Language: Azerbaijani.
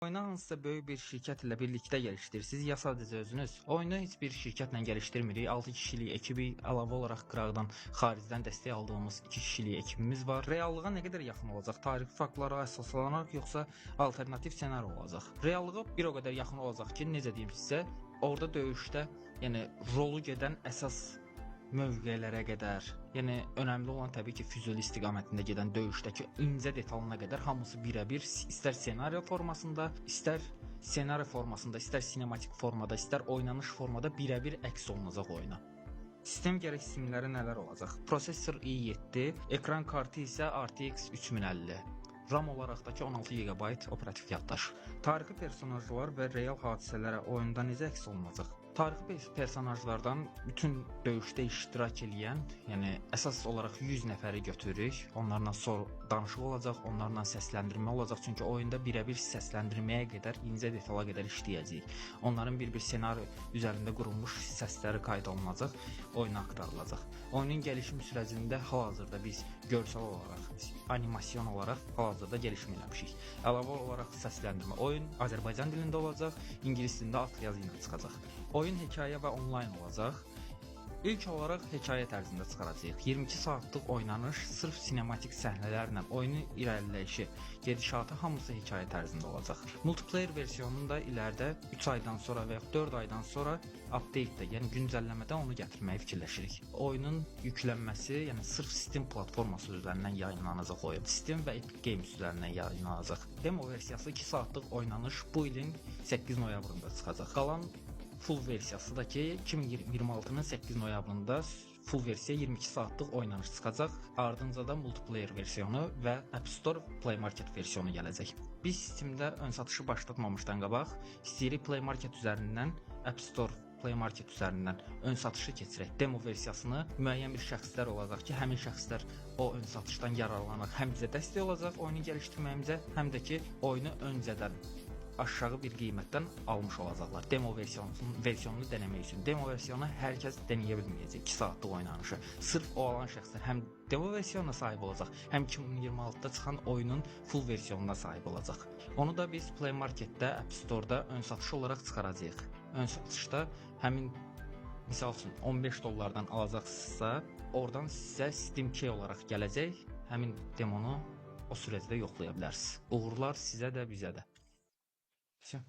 Oyunu hansısa böyük bir şirkət ilə birlikdə gəlişdirirsiniz, ya sadəcə özünüz? Oyunu heç bir şirkətlə gəlişdirmirik. 6 kişilik ekibi, əlavə olaraq qıraqdan, xaricdən dəstək aldığımız 2 kişilik ekibimiz var. Reallığa nə qədər yaxın olacaq? Tarixi faktlara əsaslanaraq, yoxsa alternativ ssenari olacaq? Reallığa bir o qədər yaxın olacaq ki, necə deyim sizə, orada döyüşdə, yəni rolu gedən əsas mövqelərə qədər, yəni önəmli olan təbii ki, Füzuli istiqamətində gedən döyüşdəki incə detalına qədər hamısı birəbir istər ssenari formasında, istər ssenari formasında, istər sinematik formada, istər oynanış formada birəbir əks olunacaq oyuna. Sistem gərəksinimləri nələr olacaq? Prosesor i7, ekran kartı isə RTX 3050. RAM olaraq da ki 16 GB operativ yaddaş. Tarixi personajlar və real hadisələrə oyunda necə əks olunacaq? Tarixi personajlardan bütün döyüşdə iştirak eləyən, yəni əsas olaraq 100 nəfəri götürürük. Onlarla danışıq olacaq, onlarla səsləndirmə olacaq. Çünki oyunda birəbir səsləndirməyə qədər, incə detala qədər işləyəcəyik. Onların bir-bir ssenari üzərində qurulmuş səsləri qayd olunacaq, oyuna aktarılacaq. Oyunun gəlişim sürəcində hal-hazırda biz görsəl olaraq, animasyon olaraq hal-hazırda gəlişim eləmişik. Əlavə olaraq səsləndirmə. Oyun Azərbaycan dilində olacaq, ingilis dilində alt yazı ilə çıxacaq. Oyun hekayə və onlayn olacaq. İlk olaraq hekayə tərzində çıxaracağıq. 22 saatlıq oynanış sırf sinematik səhnələrlə oyunun irəliləyişi, gedişatı hamısı hekayə tərzində olacaq. Multiplayer versiyonunu da ilərdə 3 aydan sonra və ya 4 aydan sonra update-də, yəni güncəlləmədə onu gətirməyi fikirləşirik. Oyunun yüklənməsi, yəni sırf Steam platforması üzərindən yayınlanacaq oyun. Steam və Epic Games üzərindən yayınlanacaq. Demo versiyası 2 saatlıq oynanış bu ilin 8 noyabrında çıxacaq. Qalan full versiyası da ki 2026-nın 8 noyabrında full versiya 22 saatlıq oynanış çıxacaq. Ardınca da multiplayer versiyonu və App Store, Play Market versiyonu gələcək. Biz Steam-də ön satışı başlatmamışdan qabaq istəyirik Play Market üzərindən, App Store, Play Market üzərindən ön satışı keçirək. Demo versiyasını müəyyən bir şəxslər olacaq ki, həmin şəxslər o ön satışdan yararlanaraq həm bizə dəstək olacaq oyunu gəlişdirməyimizə, həm də ki oyunu öncədən aşağı bir qiymətdən almış olacaqlar. Demo versiyonunu denemək üçün. Demo versiyonu hər kəs deneyə bilməyəcək 2 saatlıq oynanışı. Sırf o alan şəxslər həm demo versiyonuna sahib olacaq, həm 2026-da çıxan oyunun full versiyonuna sahib olacaq. Onu da biz Play Marketdə, App Store-da ön satış olaraq çıxaracağıq. Ön satışda həmin, misal üçün, 15 dollardan alacaqsınızsa, oradan sizə Steam Key olaraq gələcək. Həmin demonu o sürəcdə yoxlaya bilərsiniz. Uğurlar sizə də, bizə də. Всё.